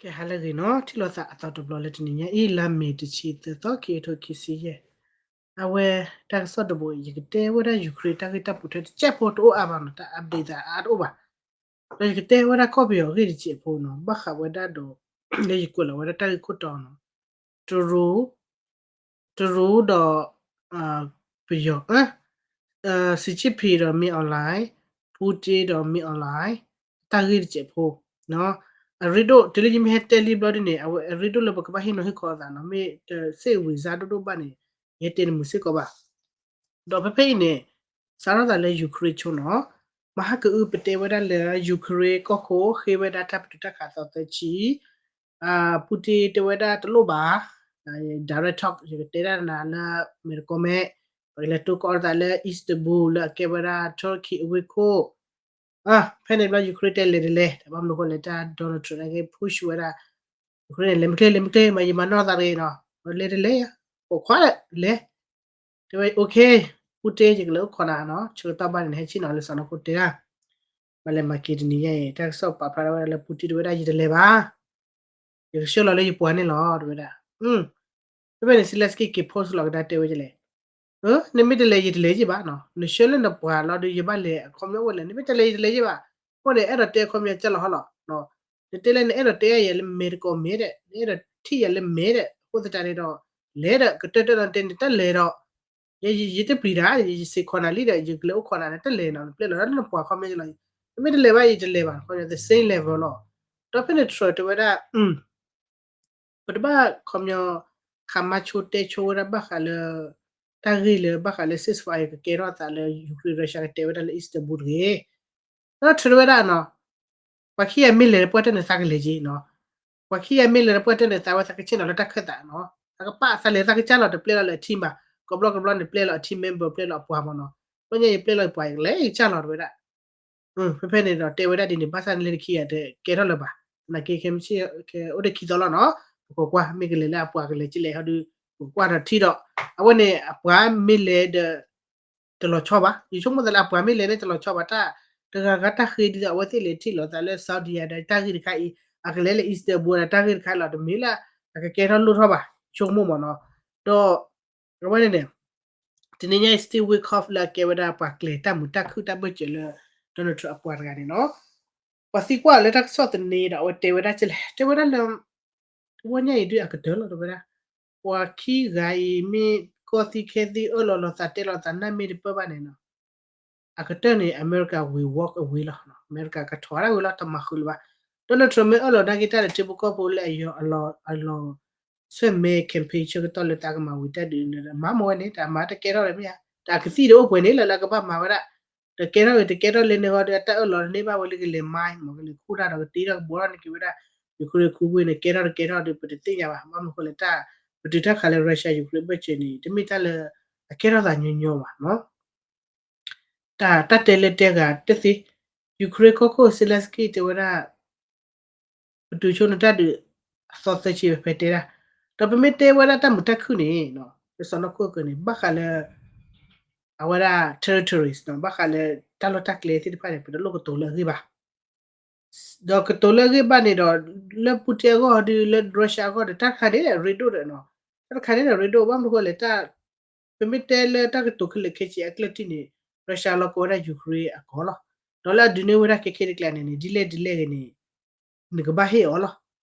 ကဲ ဟါလၢအဂ့ၤနီၤ, ထံၣ်လိာ်သးအသီတဘျီလၢတနံၤညါအံၤ လါမ့ၤတဆံသၢသီ ခံကထိခံဆံယဲၢ်, အဝဲတၢ်ကစီၣ်တဘိ ယကတဲဝဲဒၣ် Ukraine တၢ်ဂ့ၢ်တၢ်ပိာ်ထွဲတစဲးဖိတအိၣ်အါဘၣ်နီၤ, တၢ် update သးအါတအိၣ်ဘၣ်, ဒီးယကတဲဝဲဒၣ်ကီၢ်ပယီၤအဂ့ၢ်တစဲးဖိနီၤ, ဘၣ်ဃးဝဲဒၣ်ဒီး လၢယကွဲးလီၤဝဲဒၣ်တၢ်ဂ့ၢ်ခိၣ်တီနီၤ, တရူး တရူးဒီး ပယီၤ Xi Jinping ဒီးမ့ၢ် online, Putin ဒီးမ့ၢ် online, တၢ်ဂ့ၢ်တစဲးဖိ, အရ့ဒိၣ် တုၤလၢယမ့ၢ်ဟဲတဲလံဘျီဒ်န့ၣ် အဝဲအရ့ဒိၣ်လၢပကဘၣ်ဟ့ၣ်နီၤဟ့ၣ်ခီအသးနီၤ, မ့ၢ်တစ့ၢ်ဝံၤစါဒိၣ်ဒိၣ်ဘၣ်န့ၣ် ယဟဲတဲနမုာ်စ့ၢ်ကီးဘၣ်. ဒီးဖဲဖဲအံၤန့ၣ် စးထီၣ်သးလၢ Ukraine ဆိနီၤ, မဟါကအုပတဲဝဲဒၣ်လၢ Ukraine ကီၢ်ခိၣ်ဃ့ဝဲဒၣ်တၢ်ပတုာ်တၢ်ခးသီသၢဆံ Putin တဲဝဲဒၣ်တလိၣ်ဘၣ်, direct talk ယကတဲဒၣ်နၤလၢ မဲာ်တကီမဲာ်, ပကလဲၤတိကီၢ်သးလၢ Istanbul လၢအကဲဝဲဒၣ် Turkey အဝ့ၢ်ခိၣ်, ဖဲန့ၣ်ဘျီ Ukraine တဲလဲၤတလဲၤ, တၢ်ဘၣ်မနုၤဃိလဲၣ် တၢ် Donald Trump န့ၣ်က့ push ဝဲဒၣ် Ukraine န့ၣ် လဲၤမ့ၢ်ချ့ လဲၤမ့ၢ်ချ့ မ့ၢ်ယမၤနီၢ်သးတဂ့ၤနီၤ, လဲၤတလဲၤ, ပိာ်ခွါလဲၤ တဲဝဲ okay, Putin ယကလဲၤအိၣ်ခိးနၤနီၤ, ဆၢကတီၢ်ဘၣ်န့ၣ် နဟဲဆ့ၣ်နီၤလၢစီၤနီၢ်ခိၣ်တဲဒၣ်, မၤလဲၤမၤက့ၤတနံၤညါအံၤ တၢ်ကစီၣ်ပာ်ဖျါထီၣ်ဝဲဒၣ်လၢ Putin တဲဝဲဒၣ် ယတလဲၤဘၣ်, ယကဆှၢလီၤလၢယပှၤန့ၣ်လီၤ တဲဝဲဒၣ်. ဖဲဖဲန့ၣ် Zelenskyy က့ၤ post လီၤကဒါတဲဝဲဒ်လဲၣ်, နမ့ၢ်တလဲၤယတလဲၤယ့ၢ်ဘၣ်နီၤ, နဆှၢလၢနပှၤလီၤဒီး ယဘၣ်လဲၤအခီပညီအိၣ်လဲၣ်, နမ့ၢ်တလဲၤယတလဲၤယ့ၢ်ဘၣ်, အဃိန့ၣ် အဲၣ်ဒိးတဲအခီပညီကၢ်လီၤဟီလီၤ နတဲလၢနအဲၣ်ဒိးတဲယၤလၢမဲာ်တကီၢ်မဲာ်ဒီး နအဲၣ်ဒိးထံၣ်ယၤလၢမဲာ်ဒီး အဃိသတးန့ၣ်ဒီး လဲၤဒီး ကတၢၢ်တၢၢ်လီၤတဲနတၢ်လဲၤဒီး ယ ယတပျံၤတၢ် ယစ့ၢ်ခိးနၤလံဒီး ယကလဲၤအိၣ်ခိးနၤန့ၣ် တၢ်လဲၤနီၤ နပျဲလီၤဒၣ်လၢနပှၤခီပညီလီၤ, နမ့ၢ်တလဲၤဘၣ်ယတလဲၤဘၣ် ခီပညီ the same level လီၤ. ဒီးဖဲန့ၣ် Trump တဲဝဲဒၣ် ပတဘၣ်ခီပညီ ခးမါဆိတဲဆိဝဲဒၣ်ဘၣ်ဃးလၢ တၢ်ဂ့ၢ်လၢဘၣ်ဃးလၢ ceasefire ကကဲထီၣ်သးလၢ Ukraine Russia ကတဲဝဲဒၣ်လၢ Istanbul တဂ့ၤ, ဒီး Trump တဲဝဲဒၣ်နီၤ ပှၤခံဂၤမ့ၢ်လဲၤဒီးပှၤတၢၢ်န့ၣ်သးကလဲၤက့ၤနီၤ, ပှၤခံဂၤမ့ၢ်လဲၤဒီးပှၤတၢၢ်န့ၣ်သးဝဲသးကဆ့ၣ်နီၤလၢတၢ်ခၢၣ်သးနီၤ, သးကပာ်သးလဲၤသးကစၢ်လီၤ တပျဲလီၤလၢအ team ဘၣ်, ကဘျီကဘျီန့ၣ်ပျဲလီၤအ team member ပျဲလီၤအပှၤမ့ၢ်နီၤ, ဘၣ်ညါယပျဲလီၤယပှၤယကလဲၤကစၢ်လီၤတဲဝဲဒၣ် ဖဲဖဲန့ၣ်ဒီးတဲဝဲဒၣ်ဒ်န့ၣ် ဘၣ်ဆၣ်န့ၣ်လၢနခံဂၤတကဲထီၣ်လၢၤဘၣ်, သနာ်က့ခဲမုၢ်ဆ့ၣ် အိၣ်ဒီးခံသီလီၤနီၤ, ပကကွၢ် မ့ၢ်ကလဲၤလၢအပှၤကလဲၤကလဲၤဟီဒုး ပကကွၢ်ဒီးထံၣ်ဒီး အဝဲန့ၣ်အပှၤမ့ၢ်လဲၤဒီး တလီၤဆီဘၣ်, ယဆိကမိၣ်သးလၢအပှၤမ့ၢ်လဲၤန့ၣ်တလီၤဆီဘၣ်, တၢ်တဂၤဂၤတၢ်ဃ့ဒ်သိး အဝဲသ့ၣ်လဲၤထံၣ်လိာ်သးလၢ Saudi ဒီးတၢ်ဂ့ၢ်တခါအံၤ အကလဲၤလၢ Istanbul ဒီးတၢ်ဂ့ၢ်တခါလီၤ, တမ့ၢ်လၢအကကဲထီၣ်လိၣ်ထီၣ်ဘၣ် ဆိကမိၣ်မ့ၢ်နီၤ, ဒီး အဝဲန့ၣ်န့ၣ် တနံၤညါအံၤ Steve Witkoff လၢအကဲဝဲဒၣ်ပှၤကျဲၤတၢ်မုာ်တၢ်ခုၣ်တၢ်ဘၢၣ်စၢၤလၢ Donald Trump အပှၤတဂၤန့ၣ်နီၤ, ပှၤသံကွၢ်လၢတၢ်ကစီၣ်သန့ဒီး အဝဲတဲဝဲဒၣ်ကလဲၣ်, တဲဝဲဒၣ်လၢ တဝီညါအံၤဒုးအကတၢၢ်လီၤ တဲဝဲဒၣ်, ပှၤခံဂၤအံၤမ့ၢ်ကီၢ်သံခဲသံအၢၣ်လီၤလီၤသးတဲလီၤသးနၢ်မ့ၢ်တပၢၢ်ဘၣ်န့ၣ်နီၤ အကတၢၢ်န့ၣ် အမဲရကၤ will walk away လီၤ, အမဲရကၤကထီၣ်ဝဲဒၣ်ဝံၤလီၤ တမၤဃုာ်လၢၤဘၣ်, Donald Trump မ့ၢ်အၢၣ်လီၤနာ်က့တၢ်လၢထံဖိကီၢ်ဖိလၢအယီၤအလီၤ အလီၤ ဆွဲမဲ campaign ဆၢကတီၢ်လၢသးကမၤဝံၤတၢ်ဒုးန့ၣ် မၤမ့ၢ်ဝဲန့ၣ် တၢ်မၤတကဲထီၣ်လၢၤမ့ၢ်ဧါ, တၢ်ကသံၣ်တအိၣ်ပှဲၤန့ၣ်လၢလၢကဘၣ်မၤဝဲဒၣ်, တကဲထီၣ်တကဲထီၣ်လဲၣ်န့ၣ်ဟီဒီး တၢ်အၢၣ်လီၤန့ၢ်ဘၣ်ဝဲလၢကလဲၤမၤမ့ၢ်ကလဲၤခူၣ်တၢ်ဒီးကတ့ထီၣ်ကဘီထီၣ်န့ၢ်က့ၤဝဲဒၣ်, ယခူရ့ခူဝ့ၢ်န့ၣ် ကဲထီၣ်တကဲထီၣ်ဒီး ပတသ့ၣ်ညါဘၣ်, ဘၣ်မနုၤဃိလဲၣ်တၢ် ပတုာ်တၢ်ခးလၢ Russia Ukraine ဘၢၣ်စၢၤန့ၣ် တမ့ၢ်တၢ်လၢ အကဲထီၣ်သးညီညီဘၣ်နီၤ တၢ် တၢ်တဲလၢတဲဂၤတသ့, Ukraine ကီၢ်ခိၣ် Zelenskyy တဲဝဲဒၣ် ပတုာ်ဆိနတၢ်ဒုး အသီသၢဆံဖဲတဲဒၣ်, ဒီးပမ့ၢ်တဲဝဲဒၣ်တၢ်မုာ်တၢ်ခုၣ်န့ၣ် လၢစီၤနီၢ်ခိၣ်ကၢန့ၣ် ဘၣ်ဃးလၢ အဝဲဒၣ် territories နီၤ ဘၣ်ဃးလၢတၢ်လီၢ်တၢ်ကျဲသ့ၣ်တဖၣ်န့ၣ် ပတလိၣ်ကတိၤလၢအဂ့ၢ်ဘၣ် ဒီးကတိၤလၢအဂ့ၢ်ဘၣ်န့ၣ်ဒီး လၢ Putin အဂီၢ်ဒီး လၢ Russia အဂီၢ်ဒီး တၢ်တခါန့ၣ်ဒီး ရ့ဒိၣ်ဒီးနီၤ, တၢ်တခါန့ၣ်ဒီး ရ့ဒိၣ် ဘၣ်မနုၤဃိလဲၣ် တၢ် ပမ့ၢ်တဲလၢတၢ်ကတိၤခဲလၢာ်ခဲဆ့အကျဲတထံၣ်န့ၣ် Russia လီၤကီဝဲဒၣ် Ukraine အကီၢ်လီၤ. ဒီးလၢအဒုးန့ၢ်ဝဲဒၣ်ခဲခဲတကျါန့ၣ်န့ၣ် ဒ်လဲၣ်ဒ်လဲၣ်ဂ့ၤန့ၣ် နကဘၣ်ဟ့ၣ်အီၤလီၤ.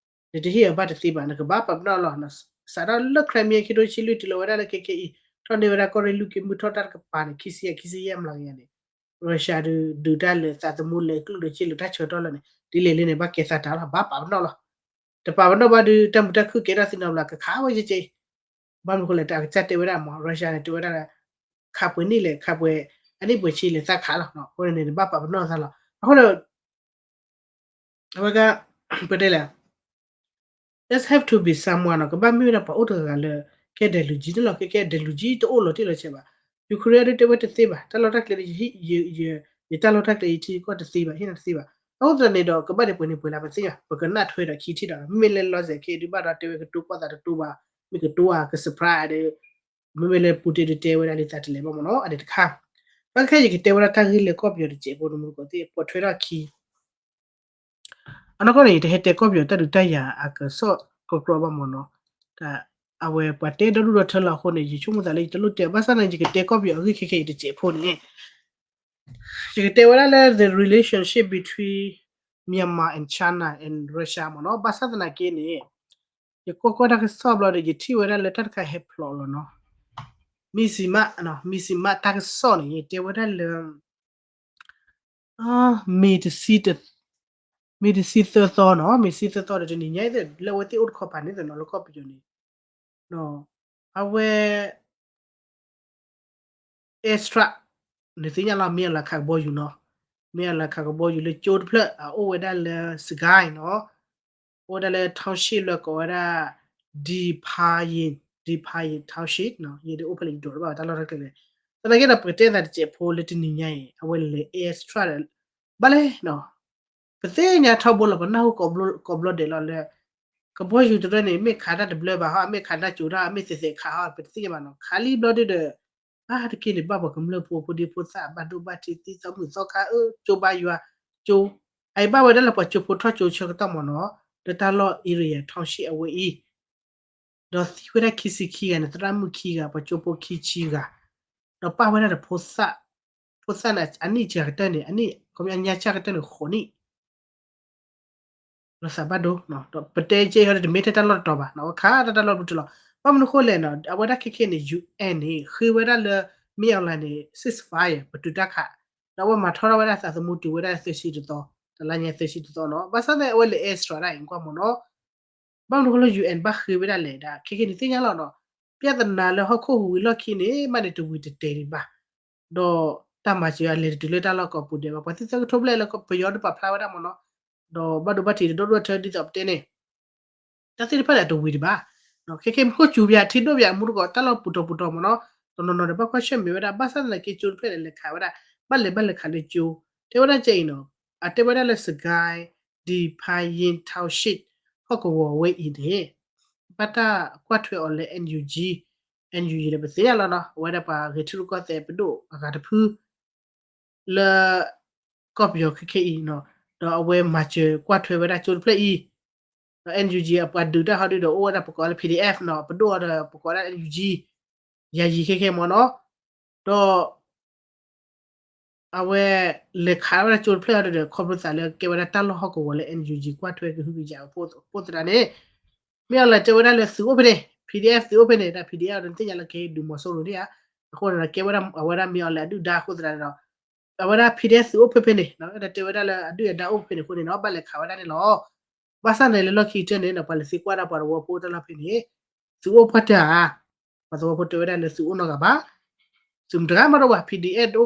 နတဟ့ၣ်အီၤဘၣ်တသ့ဘၣ် နကဘၣ်ပာ်ပနီၣ်လီၤ. စးထီၣ်လၢ Crimea ခံထိဆံလွံၢ်တုၤလီၤဝဲဒၣ်လၢခဲခဲအံၤ ထီၣ်န့ၢ်ဝဲဒၣ်ကီၢ်ရ့ၣ်လွံၢ်က့ၤ မုၢ်ထီၣ်တၢ်တကပၤန့ၣ် ခံဆံယဲၢ် ခံဆံယဲၢ်မျးကယၤန့ၣ် Russia ဒုးဒုးတၢ်လၢသးသမူလၢကျိၣ်ဒီးစ့လၢတၢ်ဆၢကတီၢ်လၢန့ၣ် ဒ်လဲၣ်လဲၣ်န့ၣ် ဘၣ်ကဲသးတၢ်လီၤ ဘၣ်ပာ်ပနီၣ်လီၤ. တပာ်ပနီၣ်ဘၣ်ဒီး တၢ်မုာ်တၢ်ခုၣ်ကဲထီၣ်သ့နီတဘျီ ကခးဝဲကက့ၤ ဘၣ်မနုၤဃိလဲၣ် တၢ်အကစၢ်တဲဝဲဒၣ်မ့ၢ် Russia န့ၣ် တဲဝဲဒၣ်လၢ ခးပှဲၤနံၣ်လဲၣ် ခးပှဲၤအနံၣ်ပှဲၤဆံလဲၣ် သးခးလီၤ. အဃိန့ၣ်န့ၣ် နဘၣ်ပာ်ပနီၣ်သးလီၤ. အဃိန့ၣ် အဝဲက ပတဲလဲၣ် let's have to be someone နီၤ ကဘၣ်မ့ၢ်ဝဲဒၣ်ပှၤအိၣ်တဂၤဂၤလၢ ကဲဒဲးလူၤကံန့ၣ်လီၤ. ကဲကဲဒဲးလူၤကံတအိၣ်လီၤတံၢ်လီၤဆဲးဘၣ်. Ukraine ဒုးတဲဝဲတသ့ဘၣ် တၢ်လီၢ်တၢ်ကျဲ ယတၢ်လီၢ်တၢ်ကျဲ ယထံကီၢ်တသ့ဘၣ် ဟ့ၣ်နၤတသ့ဘၣ်. အဃိသတးန့ၣ်ဒီး ကဘၣ်ဒံးပှဲၤန့ၣ်ပှဲၤလၢပသ့ၣ်ညါ ပကနၣ်ထွဲဒီးခံထံၣ်ဒီး မ့မ့ၢ်လၢလီၤစဲးခဲအံၤဒုးဘၣ်ဒီးတဲဝဲကတိၤကီၢ်သးတတိၤဘၣ် မ့ၢ်ကတိၤဧါ က surprise ဒီး မ့မ့ၢ်လၢ Putin ဒုးတဲဝဲဒၣ်လံသးတလဲၤဘၣ်မ့ၢ်နီၤ အန့ၣ်တခါ. ဘၣ်ခဲယကတဲဝဲဒၣ်တၢ်ဂ့ၢ်လၢကီၢ်ပယီၤတစဲးဖိန့ၣ် မူတကိးသ့ၣ် ပိာ်ထွဲထီၣ်ခံ အနီၢ်ကီၢ်န့ၣ် ယတဟဲတဲကီၢ်ပယီၤတၢ်ဒုးတၢ်ယၤအကစီၣ်ကီကီဘၣ်မ့ၢ်နီၤ, အဝဲပှၤတဲဒီဒူၣ်ဒီထၢလီၤအဃိန့ၣ် ယဆိကမိၣ်သးလၢယတလိၣ်တဲ ဘၣ်ဆၣ်သနာ်က့ ယကတဲကီၢ်ပယီၤအဂ့ၢ်ခဲခဲအံၤတစဲးဖိန့ၣ် ယကတဲဝဲဒၣ်လၢ the relationship between Myanmar and China and Russia မ့ၢ်နီၤ, ဘၣ်ဆၣ်သနာ်က့န့ၣ် ယကွၢ်ကွၢ်တၢ်ကစီၣ်ဘျီဒီး ယထံၣ်ဝဲဒၣ်လၢတၢ်တခါဟဲဖျိးလီၤနီၤ, မံစံမး, မံစံမးတၢ်ကစီၣ်န့ၣ် ယတဲဝဲဒၣ်လၢ မ့ၢ်တဆံ မ့ၢ်တဆံသၢသီနီၤ, မ့ၢ်ဆံသၢသီဒီးတနံၤညါအံၤ လၢအဝဲသ့ၣ်အိၣ်တခီပၤန့ၣ်သနီၤလၢကီၢ်ပယီၤန့ၣ်, အဝဲ airstrike နသ့ၣ်ညါလီၤ မ့ၢ်အလၤခးကဘီယူၤနီၤ, မ့ၢ်အလၤခးကဘီယူၤလၢကၠိတဖျၢၣ် အအိၣ်ဝဲဒၣ်လၢ Sagaing နီၤ, အိၣ်ဝဲဒၣ်လၢ township လၢကိးဝဲဒၣ် Dipayin, Dipayin township နီၤ, ယဒုးအိၣ်ဖဲလဲၣ်ယဒိးတဘၣ်ဘၣ်တၢ်လီၢ်တၢ်ကျဲလဲၣ်, သနာ်က့ဒီး ပကတဲသးတစဲးဖိလၢတနံၤညါအံၤ အဝဲလဲၤ airstrike ဘၣ်လဲၣ်နီၤ, ပသ့ၣ်ညါထီဘိလီၤ ပနၢ်ဟူကိးဘျီဒဲးလီၤလၢ ကဘီယူၤတရၢန့ၣ် မ့ၢ်ခးတၢ်တဘျၢဘၣ်ဟီ မ့ၢ်ခးတၢ်ကၠိၤတၢ် မ့ၢ်သဲးသဲးခးဟီ ပတသ့ၣ်ညါဘၣ်နီၤ, ခးလံဘျီဒုဒီး အါတက့ၢ်န့ၣ် ဘၣ်ပှၤကမျၢၢ်ဖိဖိဒံဖိသၣ် ဘၣ်ဒိဘၣ်ထံး သံသီမုၣ်သီခါ အၢ ကၠိဘါယွၤ ကၠိ, အအံၤဘၣ်ဝဲဒၣ်လၢပှၤကၠိဖိထီၣ်ကၠိဆၢကတီၢ်မ့ၢ်နီၤ, လၢတၢ်လီၢ် area township အဝဲအံၤ ဒီးသံဝဲဒၣ်ခံဆံခံဂၤန့ၣ် သရၣ်မုၣ်ခံဂၤ ပှၤကၠိဖိခံဆံဂၤ, ဒီးပာ်ဝဲဒၣ်ဒီးဖိသၣ်, ဖိသၣ်န့ၣ် အနံၣ်စှၤကတၢၢ်န့ၣ် အနံၣ် ခီပညီညါစှၤကတၢၢ်န့ၣ် ဃိးနံၣ် လီၤသးဘၣ်ဒိ, ဒီးပတဲကဲအံၤဟီဒီး တမ့ၢ်ထဲတၢ်လီၢ်တတီၤဘၣ်နီၤ, ခးတၢ်တၢ်လီၢ်တပူၤတလီၤ, ဘၣ်မနုၤဃိလဲၣ်နီၤ, အဝဲဒၣ်ခဲခဲန့ၣ် ယူၣ်အဲၣ်န့ၣ် ဃ့ဝဲဒၣ်လၢ မ့ၢ်အီၤလဲၣ်န့ၣ် ceasefire ပတုာ်တၢ်ခး, ဒီးအဝဲမၤထီထီၣ်ဝဲဒၣ်သးသမူတုၤဝဲဒၣ်သၢဆံတသီ, တလါညါသၢဆံတသီနီၤ, ဘၣ်ဆၣ်သနာ်က့ အဝဲလဲၤ airstrike ဒၣ်အံၤကွၢ်မ့ၢ်နီၤ ဘၣ်မနုၤဃိလၢ ယူၣ်အဲၣ် ဘၣ်ဃ့ဝဲဒၣ်လဲၣ်ဒၣ် ခဲခဲန့ၣ်သ့ၣ်ညါလီၤနီၤ, ပြဿနာလၢဟီၣ်ခိၣ်ဟူးဝံၤလီၢ်ခံန့ၣ် ဘၣ်န့ၣ်တဝံၤတတဲာ်ဒံးဘၣ်, ဒီးတၢ်မၤစၢၤအလဲၤတတုၤလၢတၢ်လီၢ်ကိးပူၤဒဲးဘၣ်, ပှၤသံသၢကထိဘျဲၣ်လၢပယီၤတပာ်ဖျါဝဲဒၣ်မ့ၢ်နီၤ, ဒီးဘၣ်ဒိဘၣ်ထံးတဒိၣ်ဒိၣ်ထၢဒ်သိးပတဲန့ၣ် တၢ်သ့ၣ်တဖၣ်န့ၣ် အတဝံၤဒံးဘၣ်, ခဲခဲမုၢ်ခိၣ်စူၤပၠး ထံဒိၣ်ပၠး မူတကိး တၢ်လီၢ်ပူၤတီၤပူၤတီၤမ့ၢ်နီၤ, တနီၤနီၤဒီးဘၣ်ကွၢ်ဆၢၣ်မဲာ်ဝဲဒၣ် ဘၣ်ဆၣ်သနာ်က့ ကၠိတဖျၢၣ်န့ၣ် လဲၤခးဝဲဒၣ်, ဘၣ်လဲၤဘၣ်လဲၤခးလၢကၠိ, တဲဝဲဒၣ်ကဲအံၤနီၤ, အတဲဝဲဒၣ်လၢ Sagaing Dipayin Township ဟီၣ်ကဝီၤဝဲအံၤန့ၣ် ဘၣ်တၢ်ကွၢ်ထွဲအီၤလၢ NUG, NUG န့ၣ် ပသ့ၣ်ညါလီၤနီၤ, အဝဲဒၣ်ပှၤဂဲၤထံရူၢ်ကီၢ်သဲးပဒိၣ်အဂၤတဖု လၢ ကီၢ်ပယီၤခဲခဲအံၤနီၤ, ဒီးအဝဲမၤစၢၤကွၢ်ထွဲဝဲဒၣ်ကၠိတဖျၢၣ်အံၤ, ဒီး NUG အပှၤဒုးတၢ်ဟီဒုဒီး အိၣ်ဝဲဒၣ်ပကိးလၢ PDF နီၤ, ပဒိၣ်အီၤဒီးပကိးဒၣ် NUG ယၤယံၤခဲခဲမ့ၢ်နီၤ, ဒီး အဝဲ လဲၤခးဝဲဒၣ်ကၠိတဖျၢၣ်အီၤဒီး ခီဖျိသးလၢကဲဝဲဒၣ်တၢ်လီၢ်ဟီၣ်ကဝီၤလၢ NUG ကွၢ်ထွဲကဟုကယာ်အဖိသတးန့ၣ်, မ့ၢ်အီၤလဲၤတဲဝဲဒၣ်လၢသုးအိၣ်ဖဲန့ၣ် PDF သုးအိၣ်ဖဲန့ၣ်, တၢ် PDF ဒီးနသ့ၣ်ညါလၢကဟဲဒုးမီၤစိရိၤန့ၣ်ဧါ, အဃိန့ၣ်ဒီးကဲဝဲဒၣ်အဝဲဒၣ်မ့ၢ်အီၤလဲၤအဒုၣ်ဒါအဃိသတးန့ၣ်ဒီး အဝဲဒၣ် PDF သုးအိၣ်ဖဲဖဲန့ၣ်, ဒီးတဲဝဲဒၣ်လၢအဒုၣ်အဒါအိၣ်ဖဲဖဲန့ၣ်အဃိန့ၣ်နီၤ ဘၣ်လဲၤခးဝဲဒၣ်န့ၣ်လီၤ. ဘၣ်ဆၣ်န့ၣ်လၢလီၢ်ခံကတၢၢ်န့ၣ်ဒီး ပှၤလဲၤသံကွၢ်ဒၣ်ပှၤသဝီဖိတၢ်လီၢ်ဖဲန့ၣ်, သုးအိၣ်ပှၢ်တၢၢ်ဧါ, ပှၤသဝီဖိတဲဝဲဒၣ်လၢသုးအိၣ်နီတဂၤဘၣ်, သုးမတဂၤမးတအိၣ်ဘၣ်, PDF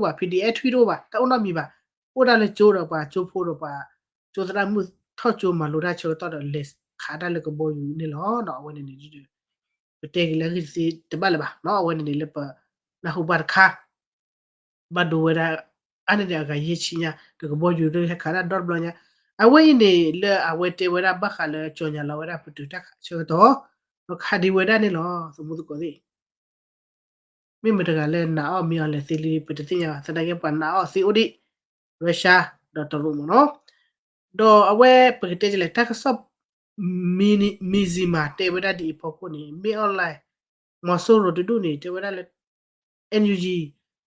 တအိၣ်ဘၣ်, PDF ထွံၣ်တအိၣ်ဘၣ်, တၢ်အိၣ်နီတမံၤဘၣ်, အိၣ်ဒၣ်လၢကၠိဒီးပှၤကၠိဖိဒီးပှၤကၠိသရၣ်မုၣ်ထီၣ်ကၠိမၤလိတၢ်ဆၢကတီၢ်ဒီးလဲၤခးတၢ်လၢကဘီယူၤန့ၣ်လီၤ. အဝဲန့ၣ်န့ၣ် ပတဲက့ၤလၢအဂ့ၢ်တသ့တဘၣ်လၢၤဘၣ်နီၤ, အဝဲန့ၣ်န့ၣ်လၢပနၢ်ဟူဘၣ်တခါ ဘၣ်ဒိဝဲဒၣ် အါန့ၢ်န့ၣ်အဂၤယဲၢ်ဆံညါ ဒီးကဘီယူၤဒုးဟဲခးဒၣ်ဒီတဘျီညါ, အဝဲအံၤန့ၣ်လၢအဝဲတဲဝဲဒၣ်ဘၣ်ဃးလၢကၠီၤညါလီၤဝဲဒၣ်ပတုာ်တၢ်ခးဆၢကတီၢ်, ဒီးခးဒံးဝဲဒၣ်န့ၣ်လီၤ သမူသကိးသ့ၣ် မ့ၢ်မတၤတဂၤလၢနာ်အီၤမ့ၢ်အီၤလဲၣ်သ့လံ ပတသ့ၣ်ညါဘၣ်, သနာ်က့ပှၤနာ်အီၤသ့အိၣ်ဒံး Russia ဒီးတရူးမ့ၢ်နီၤ, ဒီးအဝဲပကတဲဒ်လဲၣ် တၢ်ကစီၣ် မံၤ မံၤစံမၤတဲဝဲဒၣ်ဒ်အံၤအဖီခိၣ်န့ၣ် မ့ၢ်အီၤလဲၣ် မီၤစိရိၤတဒူၣ်န့ၣ် တဲဝဲဒၣ်လၢ NUG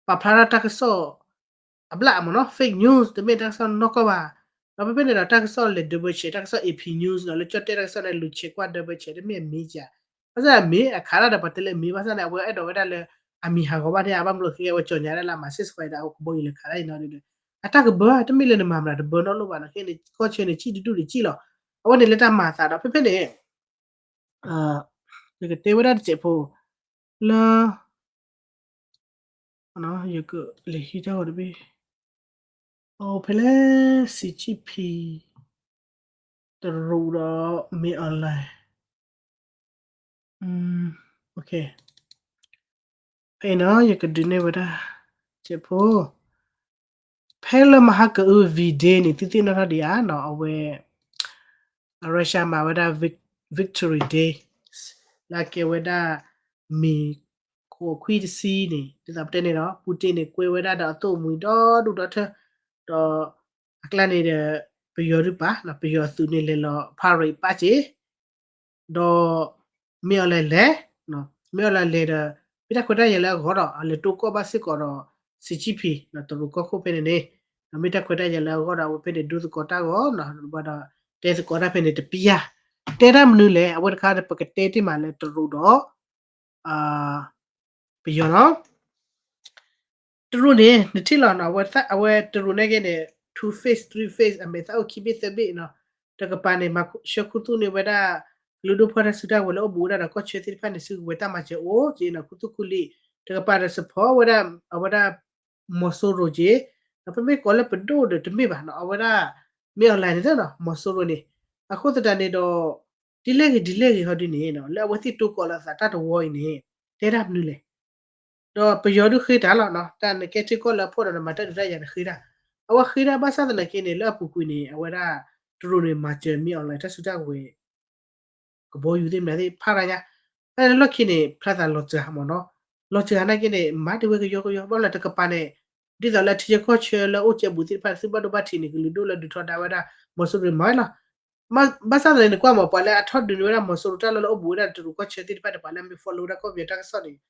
ပာ်ဖျါထီၣ်တၢ်ကစီၣ်အဘျၣ်မ့ၢ်နီၤ fake news တမ့ၢ်တၢ်ကစီၣ်နီၢ်ကီၢ်ဘၣ်, ဒီးဖဲဖဲန့ၣ်ဒီးတၢ်ကစီၣ်လဲၤ double check တၢ်ကစီၣ် AP News နီၤ လၢကၠီၣ်တဲၣ်တၢ်ကစီၣ်န့ၣ် လူၤ check ကွၢ် double check တမ့ၢ်အမ့ၢ်ဧါ, ဘၣ်ဆၣ်အမ့ၢ်အခးဒၣ်ဒီးပှၤတဲလၢအမ့ၢ် ဘၣ်ဆၣ်န့ၣ် အဝဲအဲၣ်ဒိးဝဲဒၣ်လၢ အမံၤဟးဂီၤဘၣ်န့ၣ် အဘၣ်မနုၤဃိအဝဲကၠီၤညါဒၣ်လၢအမၤ ceasefire ဒီးအကဘီယူၤလဲၤခးဒၣ်အံၤနီၤဒီး အတၢ်ကဘၢတမ့ၢ်လၢနမၤမတၤတဘၢနီတလိၣ်ဘၣ်နီၤ ခဲန့ၣ် ကီၢ်ဆၢန့ၣ် ကံၣ်တဒူၣ်တကံၣ်လီၤ, အဝဲန့ၣ်လၢတၢ်မၤအသးဒီးဖဲဖဲန့ၣ် ယကတဲဝဲဒၣ်တစဲးဖိ လၢ ယကလဲၤဟံးတၢ်ဂီၤတဘ့ၣ်, အိၣ်ဖဲလဲၣ် Xi Jinping တရူးဒီး မ့ၢ်အီၤလဲၣ်, ဖဲအံၤနီၤ ယကဒုးနဲၣ်ဝဲဒၣ် တစဲးဖိ ဖဲလၢမဟါကအု V-Day န့ၣ် သုသ့ၣ်နီၣ်ထီၣ်ဒံးဧါနီၤ အဝဲ Russia မၤဝဲဒၣ် Victory Day လၢအကဲဝဲဒၣ် မ့ၤခိးခွံတဆံန့ၣ် ဒ်သိးပတဲန့ၣ်ဒီး Putin န့ၣ် ကွဲဝဲဒၣ်ဒီးအသိၣ်မှံၤဒီဒူၣ်ဒီထၢ ဒီးအကျါန့ၣ်ဒီး ပယီၤဒုးပာ် ပယီၤအသုးန့ၣ်လဲၤလီၤဖးရံးပာ်က့ၤ ဒီး မင်းအောင်လှိုင်လဲၤ မင်းအောင်လှိုင်လဲၤဒီး မ့ၢ်တၢ်ခွဲးတၢ်ယာ်လၢအဂီၢ်ဒီး အလဲၤတိၢ်ကီၢ်ဘၣ်စ့ၢ်ကီးဒီး စံးကံၣ်ဖံး တရူးကီၢ်ခိၣ်ဖဲန့ၣ်န့ၣ် မ့ၢ်တၢ်ခွဲးတၢ်ယာ်လၢအဂီၢ်ဒီး အဝဲဖဲန့ၣ်ဒိသကိးတၢ်ဂီၤ ဘၣ်ဒီး တဲသကိးတၢ်ဖဲန့ၣ်တပျၢ် တဲတၢ်မနုၤလဲၣ် အဝဲတခါဒီး ပကတဲတ့ၢ်မးလၢတရူးဒီး ပယီၤလီၤ တရူးန့ၣ် နထံၣ်လီၤနီၤ အဝဲတရူးန့ၣ်က့န့ၣ် two face three face အမဲာ်သၣ်အိၣ်ခံဘ့ၣ်သၢဘ့ၣ်နီၤ တကပၤန့ၣ် မၤဆှၢခူသူၣ်န့ၢ်ဝဲဒၣ် ကလုာ်ဒူၣ်ဖီၣ်တၢ်စုတၢ်ဝဲၤလၢအိၣ်ဘူးဝဲဒၣ်ဒီးကီၢ်ဆၢသ့ၣ်တဖၣ်န့ၣ် စုကဝဲၤတၢ်မၤစၢၤအိၣ်က့နီၤ ခူသူၣ်ခူလံာ် တကပၤဒီး support ဝဲဒၣ် အဝဲဒၣ် မီၤစိရိၤက့ ဒီးပမ့ၢ်ကိးလၢပဒိၣ်ဒီးတမ့ၢ်ဘၣ်နီၤ အဝဲဒၣ် မင်းအောင်လှိုင်န့ၣ်နီၤ မီၤစိရိၤန့ၣ် အဃိသတးန့ၣ်ဒီး ဒ်လဲၣ်ဂ့ၤဒ်လဲၣ်ဂ့ၤဟီဒ်န့ၣ်နီၤ လၢအဝဲသ့ၣ်တိၢ်ကီးလီၤအသးတၢ်တဝီအံၤန့ၣ် တဲတၢ်မနုၤလဲၣ် ဒီးပယီၤဒုးဃ့တၢ်လီၤနီၤ တၢ်နကဲထံကီၢ်လၢအဖှိၣ်ဒီးနမၤတၢ်ဒုးတၢ်ယၤန့ၣ်ဃ့တၢ် အဝဲဃ့တၢ်ဘၣ်ဆၣ်သနာ်က့န့ၣ် လၢအပူၤကွံာ်န့ၣ် အဝဲဒၣ် တရူးန့ၣ် မၤစၢၤ မင်းအောင်လှိုင် တၢ်စုတၢ်ဝဲၤ ကဘီယူၤသ့ၣ်မနုၤသ့ၣ် ဖးရါညါ ဖဲလၢလီၢ်ခံန့ၣ် ဖျါသးလီၤစှၤမ့ၢ်နီၤ လီၤစှၤနာ်က့န့ၣ် မၤဒ်ဝဲကယီကယီ ဘၣ်မနုၤတကပၤန့ၣ် ဒ်သိးလၢထံဆၢကီၢ်ဆၢလၢအိၣ်ကဲဘူးသ့ၣ်တဖၣ် သုဘၣ်ဒိဘၣ်ထံးန့ၣ် ကလုာ်ဒိၣ်လၢဒုးထီဒါဝဲဒၣ် မီၤစိရိၤမၤဝဲလီၤ ဘၣ်ဆၣ်သနာ်က့န့ၣ် ကွၢ်မး ပှၤလၢအထီၣ်ဒုးန့ၢ်ဝဲဒၣ်မီၤစိရိၤတၢ်လီၢ်လၢအိၣ်ဘူးဝဲဒၣ်တရူးကီၢ်ဆၢသ့ၣ်တဖၣ်ဒီး ပှၤလၢအမ့ၢ် follow ဝဲဒၣ်ကီၢ်ပယီၤတၢ်ကစီၣ်န့ၣ်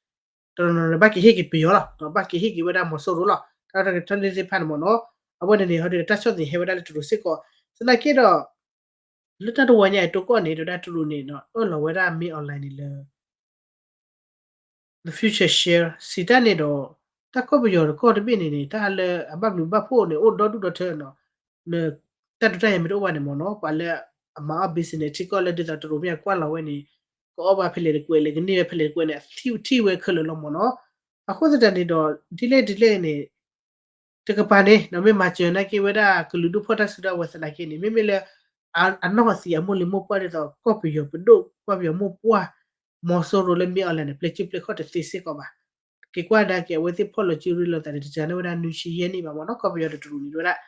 တနီၤနီၤန့ၣ် ဘၣ်က့ၤဟ့ၣ်က့ၤပယီၤလီၤ ဘၣ်က့ၤဟ့ၣ်က့ၤဝဲဒၣ်မီၤစိရိၤလီၤ တၢ်တၢ်ကထၢၣ်န့ၣ်သ့ၣ်တဖၣ်န့ၣ်မ့ၢ်နီၤ အဝဲန့ၣ်န့ၣ် ဟီဒုးတၢ်ဆီၣ်သနံးဟဲဝဲဒၣ်လၢတရူးစ့ၢ်ကီး သနာ်က့ဒီး လၢတၢ်တဝီညါအံၤတိၢ်ကီၢ်န့ၣ် ဒီးဒၣ်တရူးန့ၣ် အၢၣ်လီၤဝဲဒၣ် မင်းအောင်လှိုင် န့ၣ်လၢ the future share စံးတၢ်န့ၣ်ဒီး တၢ်ကီၢ်ပယီၤတကီၢ်တဘ့ၣ်န့ၣ်န့ၣ် တၢ်လၢအဘၣ်ဘျုးဘၣ်ဖှိၣ်န့ၣ် အိၣ်ဒီဒူၣ်ဒီထၢနီၤ တၢ်ဒုးတၢ်ယၤမ့ၢ်တအိၣ်ဘၣ်န့ၣ်မ့ၢ်နီၤ ပှၤလၢအမၤအီၣ် business ထံကီၢ်လၢဒ်သိးတရူးမ့ၢ်အကွၢ်လီၤဝဲန့ၣ် ကအီၣ်ဘၣ်ဖဲလဲၣ်တကွဲးလဲၣ် ကန့ၢ်ဝဲဖဲလဲၣ်တကွဲးန့ၣ် အထံၣ်ဝဲခဲလၢာ်လီၤမ့ၢ်နီၤ အဃိသတးန့ၣ်ဒီး ဒ်လဲၣ်ဒ်လဲၣ်န့ၣ် တကပၤန့ၣ် မ့ၢ်မၤစၢၤနာ်က့ဝဲဒၣ်ကလုာ်ဒူၣ်ဖီၣ်တၢ်စုတၢ်ဝဲၤသနာ်က့န့ၣ် မ့မ့ၢ်လၢ အနီၢ်သံးအမိၢ်လံၤမိၢ်ပှၢ်ဒ်သိး ကီၢ်ပယီၤပဒိၣ် ကီၢ်ပယီၤမိၢ်ပှၢ် မီၤစိရိၤလၢ မင်းအောင်လှိုင် န့ၣ် ပျဲစုပျဲခီၣ်တသ့စ့ၢ်ကီးဘၣ်. က့ၤကွၢ်နာ်က့ အဝဲသ့ၣ်ဖီၣ်လီၤစုရ့လိာ်သးန့ၣ် တစှၤန့ၢ်ဝဲဒၣ်နွံဆံယဲၢ်နံၣ်ဘၣ်မ့ၢ်နီၤ ကီၢ်ပယီၤဒီးတရူးန့ၣ်ဝဲဒၣ်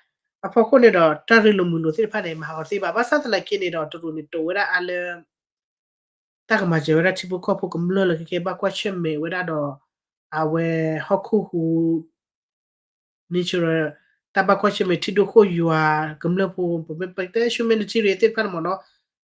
အဖီခိၣ်န့ၣ်ဒီး တၢ်ရ့လိာ်မုာ်လိာ်သ့ၣ်တဖၣ်န့ၣ် မၤဟးဂီၤသ့ဘၣ်. ဘၣ်ဆၣ်သနာ်က့န့ၣ်ဒီး တရူးန့ၣ် တိာ်ဝဲဒၣ်အါလၢ တၢ်ကမၤစၢၤဝဲဒၣ်ထံဖိကီၢ်ဖိကမျၢၢ်လၢကကဲဘၣ်ကွၢ်ဆၢၣ်မဲာ်ဝဲဒၣ်ဒီး အဝဲဟီၣ်ခိၣ်ဟူး nature တၢ်ဘၣ်ကွၢ်ဆၢၣ်မဲာ်ထံဒိၣ်ခိၣ်ယွၤ ကမျၢၢ်ဖိ ပမ့ၢ်ပတဲ humanitarian သ့ၣ်တဖၣ်န့ၣ်မ့ၢ်နီၤ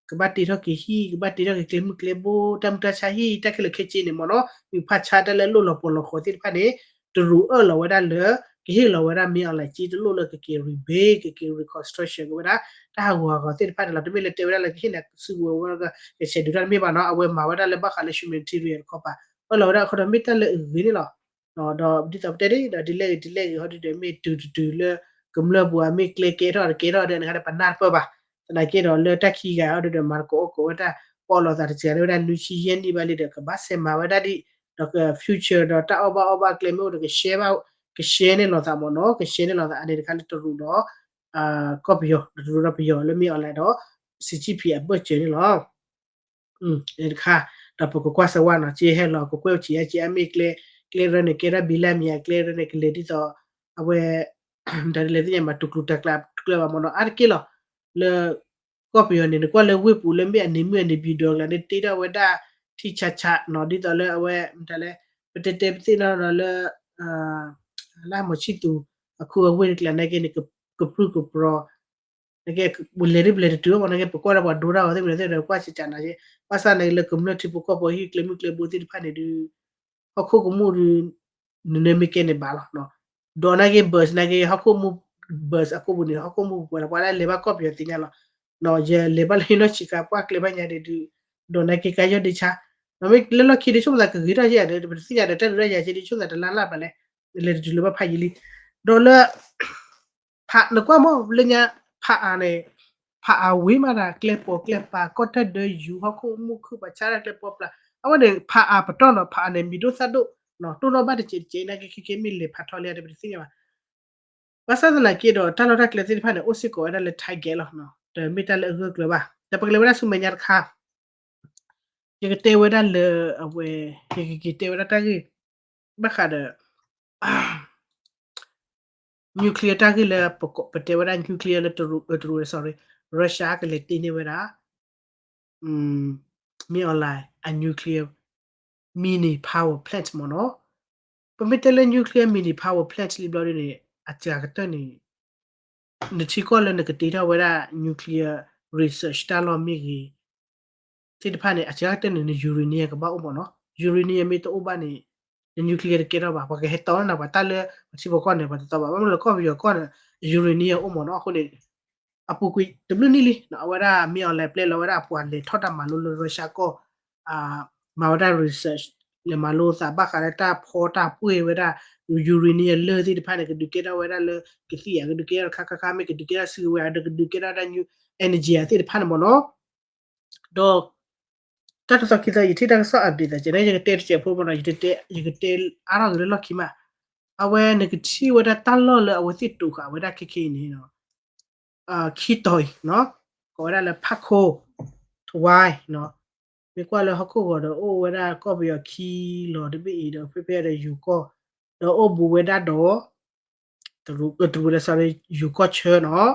ကဘၣ်တ့ထီၣ်က့ၤဟံၣ် ကဘၣ်တ့ထီၣ်က့ၤကျဲမုၢ်ကျဲဘိ တၢ်မုၢ်တၢ်ဆါဟံၣ် တၢ်ခဲလၢာ်ခဲဆ့န့ၣ်မ့ၢ်နီၤ မ့ၢ်ဖးဆါတၢ်လၢအလိၣ်လီၤပှီၢ်လီၤဃီၤသ့ၣ်တဖၣ်န့ၣ် တရူးအၢၣ်လီၤဝဲဒၣ်လၢ ကဟ့ၣ်လီၤဝဲဒၣ် မင်းအောင်လှိုင် က့တလိၣ်လၢကက့ၤ rebate ကက့ၤ reconstruction ကဝဲဒၣ် တၢ်ဟးဂူာ်ဟးဂီၤသ့ၣ်တဖၣ်န့ၣ်လီၤ. တမ့ၢ်လၢတဲဝဲဒၣ်လၢကဟ့ၣ်နၤစုကဝဲၤဝဲကဆဲးဒုးတၢ်တမ့ၢ်ဘၣ်နီၤ အဝဲမၤဝဲဒၣ်လၢဘၣ်ဃးလၢ humanitarian တခီပၤ အၢၣ်လီၤဝဲဒၣ်အခီဒီးမ့ၢ်တၢ်လၢအဂ့ၤန့ၣ်လီၤ. ဒီးဒ်သိးပတဲဒ်ဒီး ဒ်လဲၣ်ဂ့ၤဒ်လဲၣ်ဂ့ၤ ဟီဒ်ဒီးမ့ၢ်တုၤတတုၤလၢ ကမျၢၢ်ပူၤအမ့ၢ်ကျဲကဲထီၣ်တကဲထီၣ်ဒီး နခါဒီးပနၢ်တပၢၢ်ဘၣ်. သနာ်က့ဒီးလၢတၢ်ခံဂၤဟီဒ်ဒီး မၤသကိးအီၣ်ကိးဝဲတၢ် ပအီၣ်လီၤသးတစှၤန့ၢ်ဝဲဒၣ်နွံဆံယဲၢ်နံၣ်ဘၣ်လံဒီး ကဘၣ်ဆဲးမၤဝဲဒၣ်ဒ် ဒီးက future ဒီးတၢ်အီၣ်ဘၣ်အီဘၣ်ကျဲမ့ၢ်အိၣ်ဒီး ကရှဲဘၣ် ကရှဲန့ၢ်လိာ်သးမ့ၢ်နီၤ ကရှဲန့ၢ်လိာ်သးအန့ၣ်တခါလၢတရူးဒီး ကီၢ်ပယီၤ တရူးဒီးပယီၤလၢမ့ၢ်အီၤလဲၣ်ဒီး စံးကံၣ်ဖံးအဘၢၣ်စၢၤန့ၣ်လီၤ. တခါ ဒီးပကကွၢ်စၢၤဝဲနီၤ ကဟဲလီၤ ကကွဲၢ်ဆံးယါက့အမ့ၢ်ကျဲ ကျဲရၢန့ၣ် ကဲထီၣ်ဘံလၢမံၤအကျဲရၢန့ၣ် ကလဲၤဒ်သိး အဝဲ တၢ်လဲၤသ့ၣ်ညါမး တကျူၤတကျါတကျၢၤဘၣ်မ့ၢ်နီၤ အါတက့ၢ်လီၤ. လၢ ကီၢ်ပယီၤန့ၣ် နကွၢ်လၢဝ့ၢ်ပူၤလၢမ့ၢ်အန့ၣ်မုၢ်အန့ၣ်ဘံဒီးကျါန့ၣ် တ့ထီၣ်ဝဲဒၣ် ထံဆးဆးနီၤ ဒ်သိးလၢအဝဲ မတၤလဲၣ် ပတဲတဲပသ့ၣ်နီၣ်နီၤလၢ လၢမီၤဆံၣ်သူၤ အခူအဝ့ၢ်တကျါနာ်က့န့ၣ် ကပြုၢ်ကပြီၤ နာ်က့ ပလဲၤဒ်ပလဲၤတတုၤမ့ၢ်နာ်က့ ပကွၢ်ဒီးပှၤဒိတၢ်ဂီၤသ့ၣ်မနုၤသ့ၣ်ဒီး ကွၢ်ဆးဆးနာ်က့ ဘၣ်ဆၣ်နာ်က့လၢကမျၢၢ်ထံဖိကီၢ်ဖိဟံၣ်ကျဲမုၢ်ကျဲဘိသ့ၣ်တဖၣ်န့ၣ်ဒုး ဟီၣ်ခိၣ်ကမူၣ်ဒုး နနၢမ့ၢ်ကဲန့ၣ်ဘၣ်လီၤ. ဒီးနာ်က့ bus နာ်က့ ဟီၣ်ခိၣ်မူၣ် bus အကိာ်ပူၤန့ၣ် ဟီၣ်ခိၣ်မူၣ်ပှဲၤလီၤ ပှၤလၢလဲၤဘၣ်ကီၢ်ပယီၤသ့ၣ်ညါလီၤ. ယလဲၤဘၣ်လၢဟံးနီၢ်ဆံးခါ ပှၢ်ကျဲဘၣ်ညါဒုး ဒီးနာ်က့ကါယီၢ်ဒ့ဆါ မ့ၢ်လၢလီၢ်ခံဒုး ဆိကမိၣ်သးကဂ့ၤထီၣ်ယဲၢ်ဒီး ပတသ့ၣ်ညါဒီး တၢ်ဒုးတၢ်ယၤက့ဒုး ဆိကမိၣ်သးတလါလၢ်ဘၣ်လဲၣ် လဲၤတတုၤလၢဘၣ်ဖးယံာ်လံ ဒီးလၢ ဖးနကွၢ်မ့ၢ်လၢညါ ဖးအါန့ၣ် ဖးအါဝံၤမးဒၣ် ကျဲပိာ်ကျဲပၤ ကီၢ်တၢ်ဒၢယူၤ ဟီၣ်ခိၣ်မူၣ်ခုၣ်ပှၤဆါတၢ်ကျဲပိာ်ပျၢ် အဝဲန့ၣ် ဖးအါပတီၢ်နီၤ ဖးအါန့ၣ် မံၤဒိၣ်သၣ်ဒိၣ် တိၢ်နီၣ်ဘၣ်တစဲးတစဲး နာ်က့ခဲက့မ့ၢ်လဲၤဖးထီလံဒီး ပတသ့ၣ်ညါဘၣ်. ဘၣ်ဆၣ်သနာ်က့ဒီး တၢ်လီၢ်တၢ်ကျဲသ့ၣ်တဖၣ်န့ၣ် အိၣ်စ့ၢ်ကီးဝဲဒၣ်လၢ target လီၤ. တမ့ၢ်တၢ်လၢအဂၢၢ်ကျၢၤဘၣ် ဒီးပကလဲၤဝဲဒၣ်ဆူမဲာ်ညါတခါ ယကတဲဝဲဒၣ်လၢအဝဲ ယကက့ၤတဲဝဲဒၣ်တၢ်ဂ့ၢ် ဘၣ်ဃးဒီး nuclear တၢ်ဂ့ၢ်လၢ ပတဲဝဲဒၣ် nuclear လၢတရူး sorry Russia ကလဲၤတ့န့ၢ်ဝဲဒၣ် မ့ၢ်အီၤလၢ အ nuclear mini power plant မ့ၢ်နီၤ ပမ့ၢ်တဲလၢ nuclear mini power plant လံဘျီဒ်န့ၣ် အစှၤကတၢၢ်န့ၣ် နထံကီၢ်လၢနကတ့ထီၣ်ဝဲဒၣ် nuclear research တၢ်လီၢ်မ့ၢ်ဂ့ၤ သ့ၣ်တဖၣ်န့ၣ် အစှၤကတၢၢ်န့ၣ် န uranium ကဘၣ်အိၣ်မ့ၢ်နီၤ. uranium မ့ၢ်တအိၣ်ဘၣ်န့ၣ် န nuclear တကဲထီၣ်ဘၣ်. ပှၤကဟဲတီနၤ ပှၤတၢ်လၢပထံဖိကီၢ်န့ၣ် ပှၤတတီဘၣ်. ဘၣ်မနုၤလၢကီၢ်ပယီၤကီၢ်န့ၣ် uranium အိၣ်မ့ၢ်နီၤ. အဃိန့ၣ် အပူၤကွံာ်တဘျုးနံၣ်လံ အဝဲဒၣ် မင်းအောင်လှိုင် ပျဲလီၤဝဲဒၣ်အပှၤလဲၤထီၣ်တၢ်မၤလိလၢ Russia ကီၢ် မၤဝဲဒၣ် research လဲၤမၤလိသးဘၣ်ဃးလၢတၢ်ဖီတၢ်ပှ့ၢ်ဝဲဒၣ် uranium လၢၢ်သ့ၣ်တဖၣ်န့ၣ် ကဒုးကဲထီၣ်ဝဲဒၣ်လၢ ကသံၣ်ဧါ ကဒုးကဲထီၣ်ခါခါခါ မ့ၢ်ကဒုးကဲထီၣ်စုကဝဲၤဧါ ဒီးကဒုးကဲထီၣ်ဒၣ် new energy ဧါသ့ၣ်တဖၣ်န့ၣ်မ့ၢ်နီၤ. ဒီး တၢ်တသီခံသီ ယထံၣ်တၢ်ကစီၣ် update သးကဲန့ၣ် ယကတဲတစဲးဖိမ့ၢ်နီၤ ယတတဲ ယကတဲအါထီၣ်က့ၤလၢလီၢ်ခံမး. အဝဲနကထံၣ်ဝဲဒၣ်တၢ်လီၢ်လၢအဝဲသ့ၣ်တိာ်ဃာ်ဝဲဒၣ်ခဲခဲအံၤန့ၣ် ခံတီၤအံၤနီၤ ကိးဝဲဒၣ်လၢ ဖးခိၣ် ထဝါနီၤ မ့ၢ်ကွၢ်လၢဟီၣ်ခိၣ်ဂီၤဒီး အိၣ်ဝဲဒၣ်ကီၢ်ပယီၤခံလီၤတဘ့ၣ်အံၤဒီး ဖဲဖဲဒီးယိၤကီၢ် ဒီးအိၣ်ဘူးဝဲဒၣ်ဒီး တရူး တရူးလၢ sorry ယိၤကီၢ်ဆၢနီၤ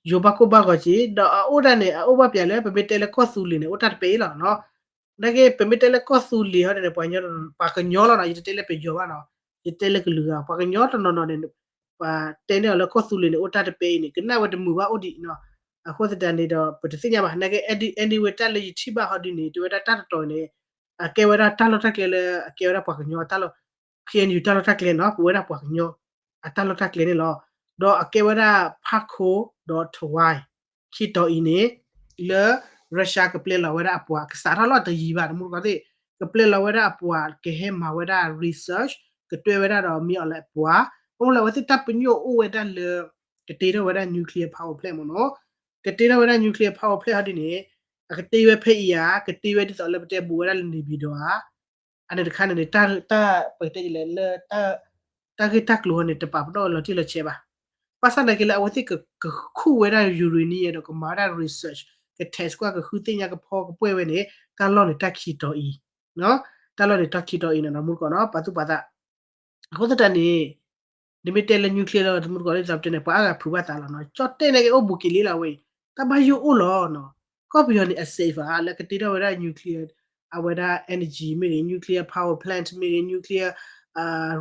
ယိၤဘၣ်ကိၢ်ဘၣ်ဂီၤက့ၤ ဒီးအအိၣ်ဒၣ်န့ၣ် အအိၣ်ဘၣ်ပျဲလၢ ပမ့ၢ်တဲလၢကီၢ်သူလ့ၤန့ၣ် အိၣ်တၢ်တပဲအံၤလီၤနီၤ. နာ်က့ ပမ့ၢ်တဲလၢကီၢ်သူလ့ၤဟီဒ်န့ၣ် ပှၤကညီလီၤနီၤ ယတတဲလၢပယီၤဘၣ်နီၤ ယတဲလၢကလုာ်ဂၤ ပှၤကညီတနီၤနီၤန့ၣ် ပှၤတဲန့ၢ်အီၤလၢကီၢ်သူလ့ၤန့ၣ် အိၣ်တၢ်တပဲအံၤန့ၣ် ကနၣ်ဝဲတမုာ်ဘၣ်အိၣ်ဒံးနီၤ. အဃိသတးန့ၣ်ဒီး ပတသ့ၣ်ညါဘၣ် နာ်က့ anyway တၢ်လၢယထံၣ်ဘၣ်ဟီဒ်န့ၣ် တဲဝဲဒၣ်တၢ်တတီၤန့ၣ် အကဲဝဲဒၣ်တၢ်လီၢ်တၢ်ကျဲလၢ အကဲဝဲဒၣ်ပှၤကညီတၢ်လီၢ် ခ့ၣ်အဲၣ်ယူၣ် တၢ်လီၢ်တၢ်ကျဲနီၤ ပဝဲဒၣ်ပှၤကညီ အတၢ်လီၢ်တၢ်ကျဲန့ၣ်လီၤ. ဒီးအကဲဝဲဒၣ် ဖးခိၣ် ဒီး ထဝါ ခံတီၤအံၤန့ၣ် လၢ Russia ကပျဲလီၤဝဲဒၣ်အပှၤ ကစးထီၣ်လီၤတယံာ်ဘၣ် တမူတကိးသ့ၣ် ကပျဲလီၤဝဲဒၣ်အပှၤ ကဟဲမၤဝဲဒၣ် research ကတွဲဝဲဒၣ်ဒီး မင်းအောင်လှိုင် အပှၤ ဘၣ်မနုၤလၢအဝဲသ့ၣ်တၢ်ပညိၣ်အိၣ်ဝဲဒၣ်လၢ ကတ့ထီၣ်ဝဲဒၣ် nuclear power plant မ့ၢ်နီၤ ကတ့ထီၣ်ဝဲဒၣ် nuclear power plant ဟီဒ်န့ၣ် အကတ့ဝဲဖဲအံၤဧါ ကတ့ဝဲဒ်သိးလၢပတဲဘူးဝဲဒၣ်လၢ နေပြည်တော် ဧါ အန့ၣ်တခါန့ၣ်န့ၣ် တၢ် ပကတဲလဲၣ်လၢ တၢ်ဂ့ၢ်တၢ်ကျိၤဟီန့ၣ် တပာ်ပနီၣ်လီၤတံၢ်လီၤဆဲးဘၣ်. ဘၣ်ဆၣ်သနာ်က့လၢအဝဲသ့ၣ်ကခူၣ်ဝဲဒၣ် uranium ဒီးကမၤဝဲဒၣ် research က test ကွၢ် ကဃုသ့ၣ်ညါ ကဖီကပှဲၤဝဲန့ၣ် တၢ်လီၢ်န့ၣ်တၢ်ခံတီၤအံၤ တၢ်လီၢ်န့ၣ်တၢ်ခံတီၤအံၤန့ၣ် မူတကိးနီၤ ပာ်သူၣ်ပာ်သး အဃိသတးန့ၣ် နမ့ၢ်တဲလၢ nuclear လၢတမူတကိးဒ်သိးပတဲန့ၣ် ပှၤအါဂၤဖုးဘၣ်သးလီၤနီၤ ကၠီၣ်တဲၣ်နာ်က့အိၣ်ဘူးက့ၤလံလီၤဝဲအံၤ တၢ်ဘၣ်ယိၣ်အိၣ်လီၤနီၤ ကီၢ်ပယီၤန့ၣ် အ safe ဧါ လၢကတ့ထီၣ်ဝဲဒၣ် nuclear အဝဲဒၣ် energy မ့ၢ်ဂ့ၤ nuclear power plant မ့ၢ်ဂ့ၤ nuclear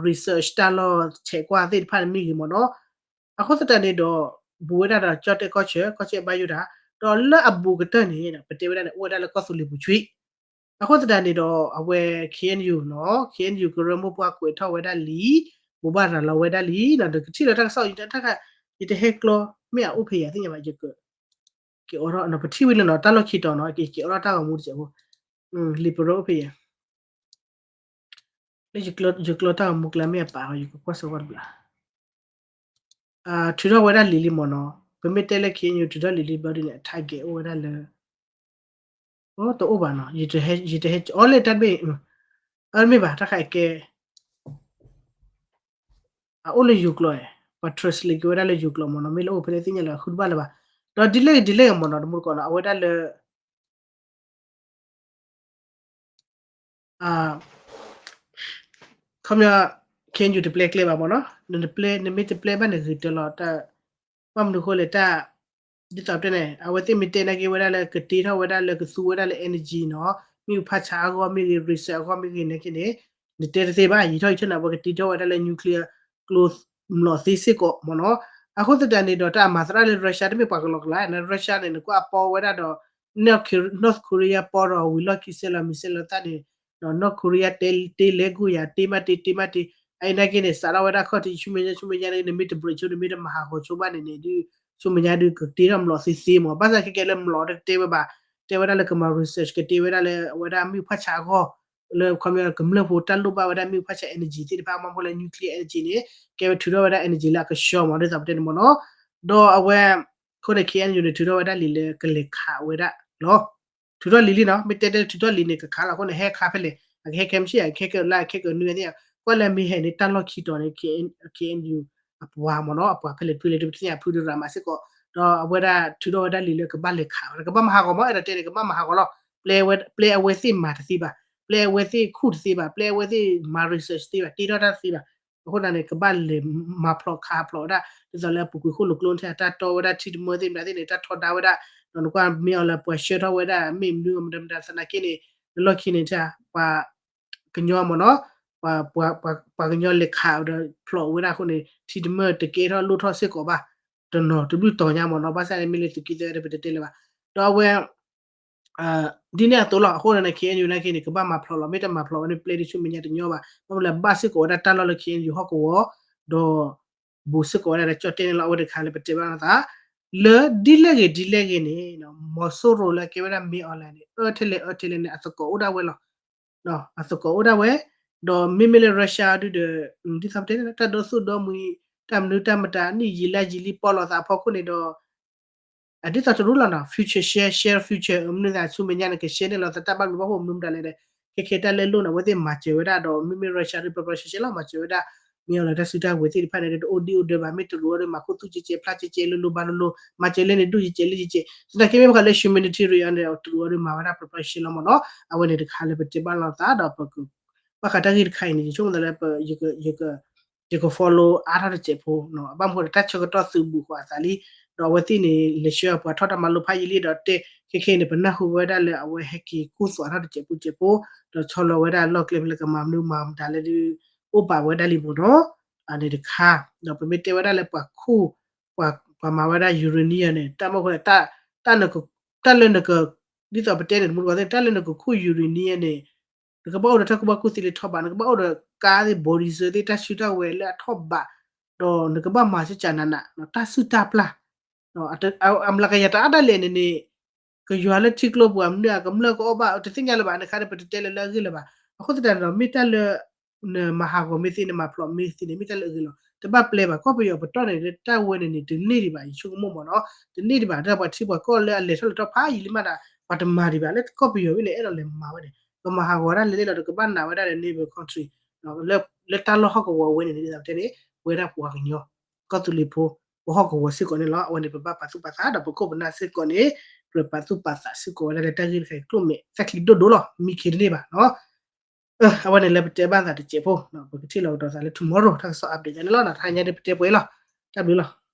research တၢ်လီၢ်ဆဲးကွၢ်သ့ၣ်တဖၣ်န့ၣ်မ့ၢ်ဂ့ၤမ့ၢ်နီၤ အဃိသတးန့ၣ်ဒီး ဘူးဝဲဒၣ်ဒီးကၠီၣ်တဲၣ်ကီၢ်ဆၢ ကီၢ်ဆၢဘၣ်ယိၣ်တၢ် ဒီးလၢအဘူးကတၢၢ်န့ၣ် ပတဲဝဲဒၣ်န့ၣ် အိၣ်ဝဲဒၣ်လၢကီၢ်သူလ့ၤပူၤဆှံ အဃိသတးန့ၣ်ဒီး အဝဲ ခ့ၣ်အဲၣ်ယူၣ်နီၤ ခ့ၣ်အဲၣ်ယူၣ် ကရၢမိၢ်ပှၢ်ကွဲးထီၣ်ဝဲဒၣ်လံ ဘိးဘၣ်ရၤလီၤဝဲဒၣ်လံနီၤ ဒီးကထံၣ်လၢတၢ်ကစီၣ်အံၤတခါ ယတဟဲကျီ မ့ၢ်အအိၣ်ဖဲယၤသ့ၣ်ညါဘၣ် ယက က့ၤအိးထီၣ်နီၤ ပထံၣ်ဝံၤလၢနီၤ တၢ်လီၢ်ခံတီၤနီၤ က့ၤအိးထီၣ်တၢ်ဂီၤမူတစဲးဖိ လံာ်ပရၢအိၣ်ဖဲယၤ လၢယကျီတၢ်ဂီၤမူကျါမ့ၢ်အပာ်အီၤ ယကကွၢ်စၢၤဝဲတဘျီ ထုးထီၣ်ဝဲဒၣ်လံၤလံမ့ၢ်နီၤ ပမ့ၢ်တဲလၢ ခ့ၣ်အဲၣ်ယူၣ် ထုးထီၣ်လံၤလံဘျီဒ်န့ၣ် အ target အိၣ်ဝဲဒၣ်လၢ အိ တအိၣ်ဘၣ်နီၤ ယတဟဲ ယတဟဲ အီလဲၣ်တၢ်တဘ့ၣ် အမ့ၢ်ဘၣ် တၢ်ခါအကဲ အအိၣ်လၢယိၤကျိာ် ပှၤ translate က့ၤဝဲဒၣ်လၢယိၤကျိာ်မ့ၢ်နီၤ မ့ၢ်လၢအိၣ်ဖဲလဲၣ်သ့ၣ်ညါလၢအဃုတဘၣ်လၢၤဘၣ် ဒီးဒ်လဲၣ်ဂ့ၤဒ်လဲၣ်ဂ့ၤမ့ၢ်နီၤ တမူတကိးနီၤ အဝဲဒၣ်လၢ ခီပညီ ခ့ၣ်အဲၣ်ယူၣ် တပျဲကျဲဘၣ်မ့ၢ်နီၤ နတပျဲ နမ့ၢ်တပျဲဘၣ်န့ၣ်ဂ့ၤတၢၢ်လီၤ တၢ် ဘၣ်မနုၤအဃိလဲၣ် တၢ် ဒ်သိးပတဲန့ၣ် အဝဲသ့ၣ်မ့ၢ်တဲနာ်က့ဝဲဒၣ်လၢကတ့ထီၣ်ဝဲဒၣ်လၢကသူဝဲဒၣ်လၢ energy နီၤ မ့ၢ်ဖးဆါအဂီၢ်မ့ၢ်ဂ့ၤ research အဂီၢ်မ့ၢ်ဂ့ၤနာ်က့န့ၣ် နတဲတသ့ဘၣ် ယံာ်ထီၣ်ယံာ်ထီၣ်န့ၣ် အဝဲကတ့ထီၣ်ဝဲဒၣ်လၢ nuclear ကျိ မျိာ်သ့စ့ၢ်ကီးမ့ၢ်နီၤ အဃိသတးန့ၣ်ဒီးတၢ်အမၤသရၣ်လၢ Russia တမ့ၢ်ပှၤကလီကလီ Russia န့ၣ် နကွၢ်အပီဝဲဒၣ်ဒီး North Korea ပီဒီးဝံၤလီၢ်ခံဆဲးလီၤ missile လီၤသၣ်န့ၣ် North Korea တဲတ့လဲၤဂိၢ်ယၤ တ့မးတ့ တ့မးတ့ အအံၤနာ်က့န့ၣ် စးထီၣ်ဝဲဒၣ်ခီၣ်ထံး ဆူမဲာ်ညါ ဆူမဲာ်ညါန့ၣ် နမ့ၢ်တ break ဆိ နမ့ၢ်တမၤဟးဂီၤဆိဘၣ်န့ၣ်န့ၣ် ဒုး ဆူမဲာ်ညါဒုးကတ့ထီၣ်မျိာ်သ့သ့မ့ၢ် ဘၣ်ဆၣ်ခဲကဲလၢမျိာ်တကတ့ဝဲဘၣ် တဲဝဲဒၣ်လၢကမၤ research ကတ့ဝဲဒၣ်လၢအဝဲဒၣ်မ့ၣ်အူဖးဆါအဂီၢ် လၢခီပညီကမျၢၢ်ဖိတၢ်လိၣ်ဘၣ်ဝဲဒၣ်မ့ၣ်အူဖးဆါ energy သ့ၣ်တဖၣ် မ့ၢ်ဖိလၢ nuclear energy န့ၣ် ကဲဝဲထုးထီၣ်ဝဲဒၣ် energy လၢအကဆှီမ့ၢ် ဒ်သိးပတဲန့ၣ်မ့ၢ်နီၤ ဒီးအဝဲ ခိၣ်န့ၣ် ခ့ၣ်အဲၣ်ယူၣ်န့ၣ် ထုးထီၣ်ဝဲဒၣ်လံာ်လၢကလဲၤခးဝဲဒၣ်လီၤ ထုးထီၣ်လံာ်လံနီၤ မ့ၢ်တဲတဲထုးထီၣ်လံာ်န့ၣ် ကခးလီၤအဃိန့ၣ် ဟဲခးဖဲလဲၣ် အကဟဲခဲမုၢ်ဆ့ၣ် အကဟဲခဲလါ ခဲကနွံသ့ၣ် ကွၢ်လၢမ့ၢ်ဟဲန့ၣ် တၢ်လီၢ်ခံတီၤန့ၣ် ခ့ၣ်အဲၣ်ယူၣ် အပှၤမ့ၢ်နီၤ အပှၤဖဲလဲၣ်ဖဲလဲၣ် ဒုးပတသ့ၣ်ညါဖုဒုးရၤမးစ့ၢ်ကီး ဒီးအဝဲဒၣ်ထုးထီၣ်ဝဲဒၣ်လံာ်လၢကဘၣ်လဲၤခးဝဲဒၣ် ကဘၣ်မၤဟးဂီၤမ့ၢ် အဲၣ်ဒိးတဲန့ၣ် ကဘၣ်မၤဟးဂီၤလီၤ ပျဲအဝဲသ့ၣ်မၤတသ့ဘၣ် ပျဲအဝဲသ့ၣ်ခူၣ်တသ့ဘၣ် ပျဲအဝဲသ့ၣ်မၤ research တသ့ဘၣ် တ့ထီၣ်တၢ်တသ့ဘၣ် အဃိသတးန့ၣ် ကဘၣ်လဲၤမၤဖျိးခးဖျိးဝဲဒၣ် ဒ်သိးလၢအပူၤကွံာ်ဃိၣ်လိာ်ကျိထံၣ် အတၢ်တီဝဲဒၣ်ထံတမၢသ့ၣ်မတၤသ့ၣ်န့ၣ် တၢ်ထီဒါဝဲဒၣ် ဒီးနကွၢ်မ့ၢ်အီၤလၢပှၤဆှၢထီၣ်ဝဲဒၣ် မ့ၢ်မနုၤမတၤမတၤသနာ်က့န့ၣ် လၢလီၢ်ခံန့ၣ် ပှၤကညီမ့ၢ်နီၤ ပှၤကညီလဲၤခးဒီးဖျိးဝဲဒၣ်အဃိန့ၣ် ထံတမၢတကဲထီၣ်လိၣ်ထီၣ်စ့ၢ်ကီးဘၣ် တနီၤတဘျုးတီၤညါမ့ၢ်နီၤ, ဘၣ်ဆၣ်န့ၣ်မ့ၢ်လၢသုးက့သၢဒီးပတတဲလၢၤဘၣ်. ဒီးအဝဲ ဒ်န့ၣ်အသိးလီၤ. အဃိန့ၣ် ခ့ၣ်အဲၣ်ယူၣ် နာ်က့န့ၣ် ကဘၣ်မၤဖျိးလီၤ, မ့ၢ်တမၤဖျိးဝဲန့ၣ် ပျဲဒ်ဆူမဲာ်ညါတညီဘၣ်. ဘၣ်မနုၤလဲၣ် ဘၣ်စ့ၢ်ကီးဝဲဒၣ်တၢ်လီၢ်လၢ ခ့ၣ်အဲၣ်ယူၣ် ဟီၣ်ကဝီၤ, ဒီး ဘူးစ့ၢ်ကီးဝဲဒၣ်ဒီးကၠီၣ်တဲၣ်န့ၣ်လီၤ. အဝဲတခါလၢပတဲဘၣ်လိာ်သး လၢဒ်လဲၣ်ဂ့ၤဒ်လဲၣ်ဂ့ၤန့ၣ် မီၤစိရိၤလၢအကဲဝဲဒၣ် မ့ၢ်အီၤလဲၣ်န့ၣ် အၢထဲလဲၣ်အၢထဲလဲၣ်န့ၣ် အသကိးအိၣ်ဒၣ်ဝဲလီၤ. အသကိးအိၣ်ဒၣ်ဝဲ, ဒီးမ့မ့ၢ်လၢ Russia ဒုဒီး ဒ်သိးပတဲန့ၣ် တၢ်ဒီသူၣ်ဒီမှံၤ တၢ်မနုၤတၢ်မတၤ နံၣ်ယံာ်လါယံာ်လံ ပိာ်လိာ်သးအဖီခိၣ်န့ၣ်ဒီး အဒ်သိးတရူးလီၤနီၤ future share, share future မနုၤသးဆူမဲာ်ညါန့ၣ် က share န့ၢ်လိာ်သးတၢ်ဘၣ်ဘျုးဘၣ်ဖှိၣ်မနုၤမတၤလဲၣ်ဒီး ခဲခဲတၢ်လဲလိၣ်န့ၣ် အဝဲသ့ၣ်မၤစၢၤဝဲဒၣ်ဒီး မ့မ့ၢ် Russia ဒု ပျီပျီရှဲရှဲလီၤ မၤစၢၤဝဲဒၣ် မ့ၢ်အီၤလဲၣ် တၢ်စုတၢ်ဝဲၤသ့ၣ်တဖၣ်န့ၣ် တအိၣ်ဒံၣ်အိၣ်ဒၢဘၣ် မ့ၢ်တရူးအီၤဒီးမၤခူသူၣ်ကဲကဲ ဖျါကဲကဲ လိၤလိၤဘၣ်လိၤလိၤ မၤစၢၤလဲန့ၣ် ဒုၣ်ကဲကဲ လၢကဲကဲ သနာ်က့မ့ၢ်ပှၤလၢ humanitarian န့ၣ် တရူးအီၤဒီးမၤဝဲဒၣ် ပျီပျီရှဲရှဲလီၤမ့ၢ်နီၤ အဝဲန့ၣ်တခါလၢပတဲဘၣ်လိာ်သးဒီးပက ဘၣ်ဃးတၢ်ဂ့ၢ်တခါအံၤန့ၣ် ယဆိကမိၣ်သးလၢ ယက follow အါထီၣ်တစဲးဖိ ဘၣ်မနုၤဒီး တၢ်ဆၢကတီၢ်သုးဘူးဃီအသးလံ, ဒီးအဝဲသ့ၣ်န့ၣ် လဲၤဆှၢပှၤထီၣ်တၢ်မၤလိဖးယံာ်လံဒီးတဲ ခဲခဲအံၤန့ၣ် ပနၢ်ဟူဝဲဒၣ်လၢအဝဲဟဲက့ၤကိၢ်သွးထီၣ်တစဲးဖိတစဲးဖိ, ဒီးဆီလီၤဝဲဒၣ်လီၢ်ကျဲဖဲလၢကမၤမနုၤမၤမတၤလၢဒုး အိၣ်ပာ်ဝဲဒၣ်လံမ့ၢ်နီၤ, အန့ၣ်တခါ, ဒီးပမ့ၢ်တဲဝဲဒၣ်လၢပှၤခူၣ် ပှၤမၤဝဲဒၣ် uranium န့ၣ် တၢ်မ့ၢ်ဃိ တၢ်လၢနက ဒ်သိးပတဲန့ၣ် တမူတကိးသ့ၣ် တၢ်လၢနကခူၣ် uranium န့ၣ် နကဘၣ်အိၣ်ဒီးတၢ်ကူၣ်ဘၣ်ကူၣ်သ့လၢထီၣ်ဘး, နကဘၣ်အိၣ်ဒီးကါသ့ၣ် body သ့ၣ် တၢ်စုတၢ်ဝဲၤလၢအထီၣ်ဘး, ဒီးနကဘၣ်မၤစ့ၢ်ကီးနးနး တၢ်စုၣ်တၢ်ပျၢ်, အမျးကယၤတအါဒၣ်လဲာ်န့ၣ်န့ၣ် ကယွၤလၢထံကျိပူၤ မနုၤအကမျၢၢ်ကအီၣ်ဘၣ် တသ့ၣ်ညါလၢၤဘၣ် နခါဒီးပတတဲလၢၤလၢအဂ့ၢ်လၢၤဘၣ်. အဃိသတးန့ၣ်ဒီး မ့ၢ်တၢ်လၢ နမၤဟးဂီၤမ့ၢ်သ့ နမၤဖျိးမ့ၢ်သ့န့ၣ် မ့ၢ်တၢ်လၢအဂ့ၤလီၤ. တဘၣ်ပျဲဘၣ် ကီၢ်ပယီၤပတီၢ်န့ၣ် တၢ်ဝဲန့ၣ်န့ၣ် တန့ၢ်ဒံးဘၣ် ယဆိကမိၣ်မ့ၢ်နီၤ, တန့ၢ်ဒံးဘၣ် တၢ်ပှၤထံပှၤကီၢ်လၢအလဲၤထီၣ်လဲၤထီဖးယံာ်လံမးဒၣ် ပှၤတမၤဒံးဘၣ် လၢကီၢ်ပယီၤဝဲန့ၣ် အဲၣ်ဒိးလဲၤမၤဝဲန့ၣ် ကမၤဟးဂီၤဒၣ်လဲာ်လဲာ်လီၤ တကဘၣ်နာ်ဝဲဒၣ်ဒီး neighbor country လၢတၢ်လီၢ်ဟီၣ်ကဝီၤဝဲန့ၣ်န့ၣ် ဒ်သိးပတဲန့ၣ် ပဝဲဒၣ်ပှၤကညီ ကီၢ်သူလ့ၤဖိ ပဟီၣ်ကဝီၤစ့ၢ်ကီးန့ၣ်လီၤ. အဝဲန့ၣ် ပဘၣ်ပာ်သူၣ်ပာ်သးဒီးပခိၣ်ပနၢ်စ့ၢ်ကီးန့ၣ် ပပာ်သူၣ်ပာ်သးစ့ၢ်ကီးဝဲဒၣ်လၢတၢ်ဂ့ၢ်တခါအံၤ ကျိၣ်မဲာ်သၢချံဒိၣ်ဒိၣ်လီၤ မံခ့တန့ၢ်ဘၣ်နီၤ. အဝဲန့ၣ်လၢပတဲဘၣ်သးတစဲးဖိ ပကထံၣ်လိာ်ကဒီးသးလၢ tomorrow တၢ်ကစီၣ် update န့ၣ်လီၤ. တဟါညါဒီးပတဲပှဲၤလီၤ. တၢ်ဘျုးလီၤ.